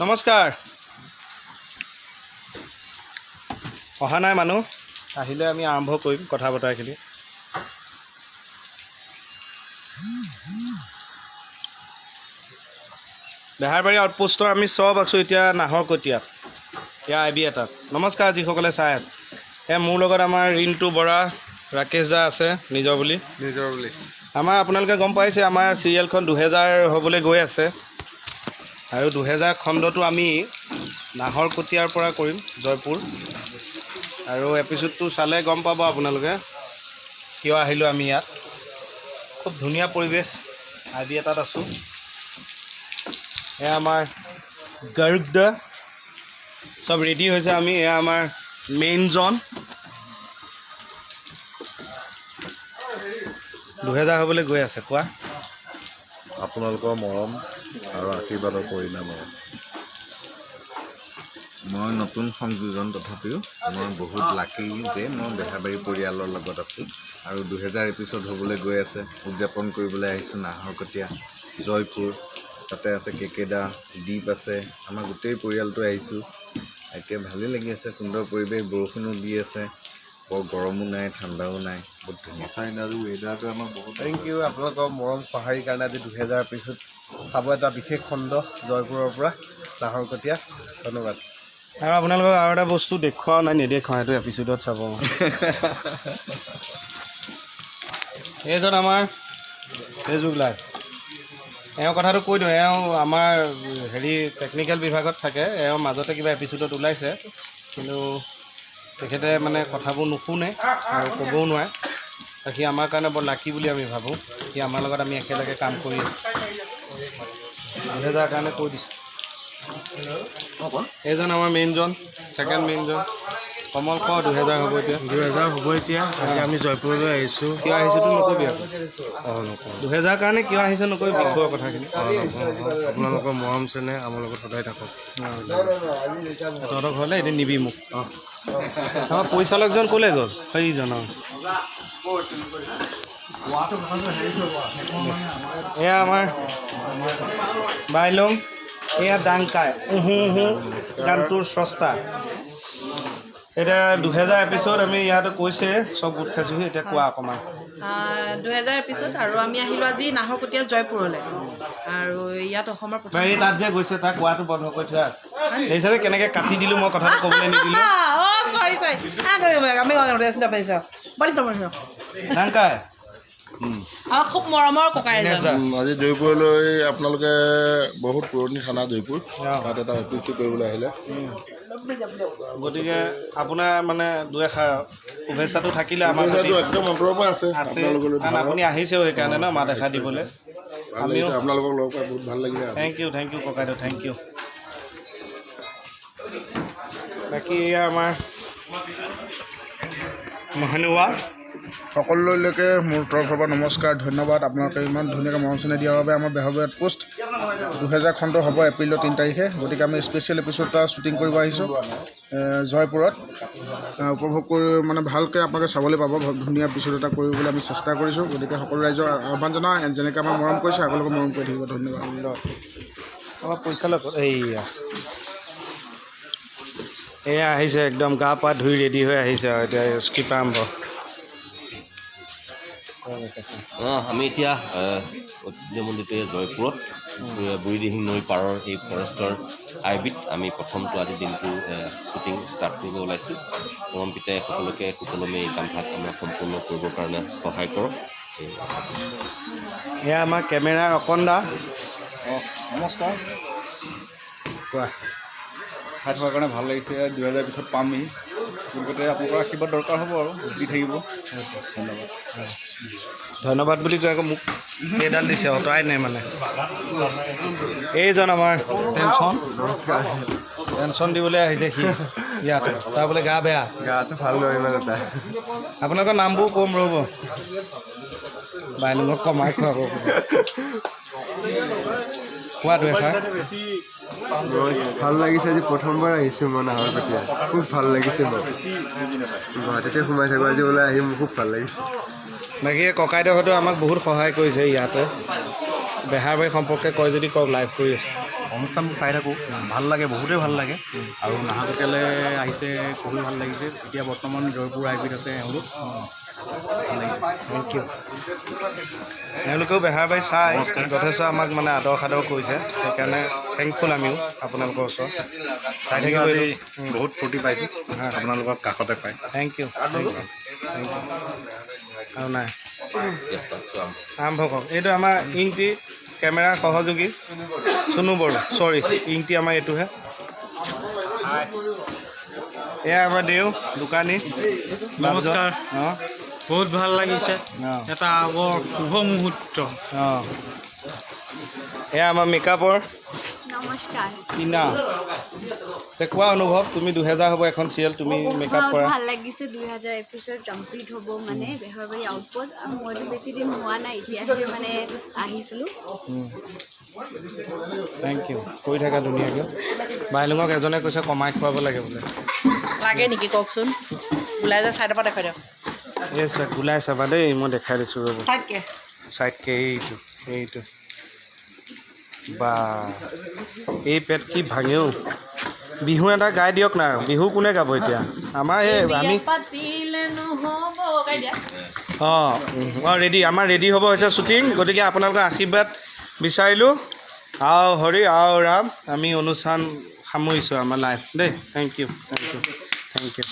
নমস্কাৰ। অহা নাই মানুহ, আহিলে আমি আৰম্ভ কৰিম কথা বতৰাখিনি। বেহাৰবাৰী আউটপোষ্টৰ আমি চব আছোঁ এতিয়া নাহৰকটীয়াত, এয়া আই বি এটাত। নমস্কাৰ যিসকলে চাই আছে। এয়া মোৰ লগত আমাৰ ৰিণ্টু বৰা, ৰাকেশ দা আছে, নিজৰ বুলি। নিজৰ বুলি। আমাৰ আপোনালোকে গম পাইছে আমাৰ চিৰিয়েলখন 2000 হ'বলৈ গৈ আছে আৰু 2000 খণ্ডটো আমি নাহৰকটীয়াৰ পৰা কৰিম, জয়পুৰ। আৰু এপিছ'ডটো চালে গম পাব আপোনালোকে কিয় আহিলোঁ আমি ইয়াত। খুব ধুনীয়া পৰিৱেশ, আই বি এটাত আছোঁ। এয়া আমাৰ গৰ্গ দা, চব ৰেডি হৈছে আমি। এয়া আমাৰ মেইনজন। 2000 হ'বলৈ গৈ আছে। কোৱা। আপোনালোকৰ মৰম আৰু আশীৰ্বাদৰ পৰিণাম আৰু। মই নতুন সংযোজন, তথাপিও মই বহুত লাকি যে মই বেহাৰবাৰী পৰিয়ালৰ লগত আছোঁ আৰু 2000 এপিছ'ড হ'বলৈ গৈ আছে। উদযাপন কৰিবলৈ আহিছোঁ নাহৰকটীয়া, জয়পুৰ। তাতে আছে কে কে দা, দ্বীপ আছে, আমাৰ গোটেই পৰিয়ালটো আহিছোঁ। এতিয়া ভালেই লাগি আছে, সুন্দৰ পৰিৱেশ, বৰষুণো দি আছে, বৰ গৰমো নাই, ঠাণ্ডাও নাই, বহুত ধুনীয়া। আজি ৱেডাৰটো আমাৰ বহুত thank U আপোনালোকৰ মৰম সঁহাৰিৰ কাৰণে। আজি 2000 এপিছ'ড চাব, এটা বিশেষ খণ্ড জয়পুৰৰ পৰা নাহৰকটীয়া। ধন্যবাদ। আৰু আপোনালোকক আৰু এটা বস্তু দেখুৱাও নাই, নেদেখুৱাওঁ, সেইটো এপিছ'ডত চাব। এইজন আমাৰ ফেচবুক লাইভ। এওঁ কথাটো কৈ দিওঁ, এওঁ আমাৰ হেৰি টেকনিকেল বিভাগত থাকে। এওঁ মাজতে কিবা এপিছ'ডত ওলাইছে, কিন্তু তেখেতে মানে কথাবোৰ নুশুনে আৰু ক'বও নোৱাৰে। সি আমাৰ কাৰণে বৰ লাকি বুলি আমি ভাবোঁ। সি আমাৰ লগত আমি একেলগে কাম কৰি আছোঁ। 2000 কাৰণে কৈ দিছে। এইজন আমাৰ মেইনজন, ছেকেণ্ড মেইনজন কমল। ক, 2000 হ'ব এতিয়া। 2000 হ'ব এতিয়া। আজি আমি জয়পুৰলৈ আহিছোঁ। কিয় আহিছোতো নকবি আকৌ। অঁ, নকওঁ। 2000 কাৰণে কিয় আহিছে নকবি, বিষয়ৰ কথাখিনি। আপোনালোকৰ মৰম চেনেহ আমাৰ লগত সদায় থাকক। তহঁতৰ ঘৰলৈ এদিন নিবি মোক। অঁ, আমাৰ পৰিচালকজন ক'লৈ গ'ল? সেইজন। অঁ, এয়া আমাৰ বাইলং, এয়া ডাংকাই উহু উহু গানটোৰ স্ৰষ্টা। এতিয়া 2000 এপিছ'ড আমি ইয়াত কৈছে, চব গোট খাইছোঁহি। এতিয়া কোৱা অকণমান। 2000 এপিছ'ড আৰু আমি আহিলোঁ আজি নাহৰকটীয়া জয়পুৰলৈ আৰু ইয়াত অসমৰ প্ৰথম এই তাত যে গৈছে তাক কোৱাটো বন্ধ কৰি থোৱা আছে। দেখিছানে কেনেকৈ কাটি দিলোঁ, মই কথাটো ক'বলৈ নিদিলোঁ। অঁ, চৰি চৰি, ডাংকাই আমাৰ খুব মৰমৰ ককাই এজন। আজি জয়পুৰলৈ আপোনালোকে বহুত পুৰণি থানা জয়পুৰ, তাত এটা এপিছ'ড কৰিবলৈ আহিলে। গতিকে আপোনাৰ মানে দুই এষাৰ শুভেচ্ছাটো থাকিলে আমাৰ প্ৰতি। একদম অন্তৰৰ পৰা আছে আছে, কাৰণ আপুনি আহিছেও সেইকাৰণে ন মাত এষাৰ দিবলৈ। আমিও আপোনালোকক লগ পাই বহুত ভাল লাগিলে। Thank U, thank U ককাইদেউ, thank U. বাকী এয়া আমাৰ মহানুৱা। সকলোলৈকে মোৰ তৰফৰ পৰা নমস্কাৰ, ধন্যবাদ। আপোনালোকে ইমান ধুনীয়াকৈ মৰম চেনেহ দিয়াৰ বাবে। আমাৰ বেহাৰবাৰী আউটপোষ্ট 2000 খণ্ড হ'ব এপ্ৰিলৰ 3 তাৰিখে। গতিকে আমি স্পেচিয়েল এপিছ'ড এটা শ্বুটিং কৰিব আহিছোঁ জয়পুৰত। উপভোগ কৰি মানে ভালকৈ আপোনালোকে চাবলৈ পাব। ধুনীয়া এপিছ'ড এটা কৰিবলৈ আমি চেষ্টা কৰিছোঁ। গতিকে সকলো ৰাইজক আহ্বান জনাওঁ, যেনেকৈ আমাক মৰম কৰিছে আগলৈকে মৰম কৰি থাকিব। ধন্যবাদ। আমাৰ পৰিচালক এইয়া এয়া আহিছে, একদম গা পা ধুই ৰেডি হৈ আহিছে আৰু এতিয়া স্ক্ৰিপ্ট আৰম্ভ। আমি এতিয়া ঐতিহ্যমণ্ডিত জয়পুৰত বুঢ়ীদিহিং নৈৰ পাৰৰ এই ফৰেষ্টৰ আই বিত আমি প্ৰথমটো আজি দিনটো শ্বুটিং ষ্টাৰ্ট কৰিব ওলাইছোঁ। পৰম পিতাই সকলোকে সুকলমে এই কামভাগ আমাক সম্পূৰ্ণ কৰিবৰ কাৰণে সহায় কৰক। এয়া আমাৰ কেমেৰাৰ অকণ দা। অঁ, নমস্কাৰ। কোৱা। চাই থকাৰ কাৰণে ভাল লাগিছে। 2000 পিছত পামহি, গতিকে আপোনালোকৰ আশীৰ্বাদ দৰকাৰ হ'ব আৰু দি থাকিব। ধন্যবাদ। ধন্যবাদ বুলি কৈ আকৌ মোক এইডাল দিছে, অঁতৰাই নাই মানে। এইজন আমাৰ টেনচন, টেনচন দিবলৈ আহিছে সি ইয়াত। তাৰ বোলে গা বেয়া। গাটো ভাল নহয় ইমান এটা। আপোনালোকৰ নামবোৰ ক'ম ৰ'ব, বাইলুঙক কমাই খুৱাব। কোৱা দুই এষাৰ। ভাল লাগিছে, আজি প্ৰথমবাৰ আহিছোঁ মই নাহৰকটীয়া, খুব ভাল লাগিছে। মই গুৱাহাটীতে সোমাই থাকোঁ, আজি ওলাই আহি মোৰ খুব ভাল লাগিছে। বাকী ককাইদেউহঁতেও আমাক বহুত সহায় কৰিছে ইয়াতে। বেহাৰবাৰী সম্পৰ্কে কয় যদি কওক, লাইভ কৰি আছে। অনুষ্ঠানবোৰ চাই থাকোঁ, ভাল লাগে, বহুতেই ভাল লাগে। আৰু নাহৰকটীয়ালৈ আহিছে, খুবেই ভাল লাগিছে। এতিয়া বৰ্তমান জয়পুৰ আইবিত আছে এওঁলোক, ভাল লাগিছে। Thank U. এওঁলোকেও বেহাৰবাৰী চাই যথেষ্ট আমাক মানে আদৰ সাদৰ কৰিছে, সেইকাৰণে থেংকফুল আমিও আপোনালোকৰ ওচৰত। চাই থাকিব আজি বহুত ফূৰ্তি পাইছোঁ আপোনালোকৰ কাষতে পাই। Thank U, thank U, thank U. আৰু নাই, আৰম্ভ কৰক। এইটো আমাৰ ইংটি কেমেৰা সহযোগী চুনু বড়ো, চৰি, ইংটি আমাৰ এইটোহে। এয়া আমাৰ দেউ দোকানী। নমস্কাৰ। অঁ। বহুত ভাল লাগিছে। অঁ। এটা বৰ শুভ মুহূৰ্ত। অঁ, এয়া আমাৰ মেকআপৰ নমস্কাৰ। টিনা। তে কোৱা অনুভৱ, তুমি 2000 হ'ব এখন চিৰিয়েল, তুমি মেকআপ বহুত কৰা। ভাল লাগিছে, 2000 এপিছড কমপ্লিট হ'ব মানে বেহৰবাৰী আউটপোষ্ট। আৰু মইতো বেছি দিন হোৱা নাই, এতিয়াহে মানে আহিছিলোঁ। Thank U. কৰি থাকা ধুনীয়াকৈ। বাইলুঙক এজনে কৈছে কমাই খুৱাব লাগে বোলে। লাগে নেকি কওকচোন? ওলাই যায়, চাইডৰ পৰা দেখুৱাই দিয়ক। এই চোৱা, ওলাই চাবা দেই, মই দেখাই দিছোঁ, ৰ'ব। চাইডকে। চাইডকে, এইটো এইটো বা এই পেট কি ভাঙেও। বিহু এটা গাই দিয়ক না। বিহু কোনে গাব এতিয়া আমাৰ? এই আমি পাতিলে নহ'ব, গাই দিয়া। অঁ অঁ, ৰেডি, আমাৰ ৰেডি হ'ব হৈছে শ্বুটিং। গতিকে আপোনালোকৰ আশীৰ্বাদ বিচাৰিলোঁ। আও হৰি আও ৰাম। আমি অনুষ্ঠান সামৰিছোঁ আমাৰ লাইভ দেই। Thank you, thank you, thank you.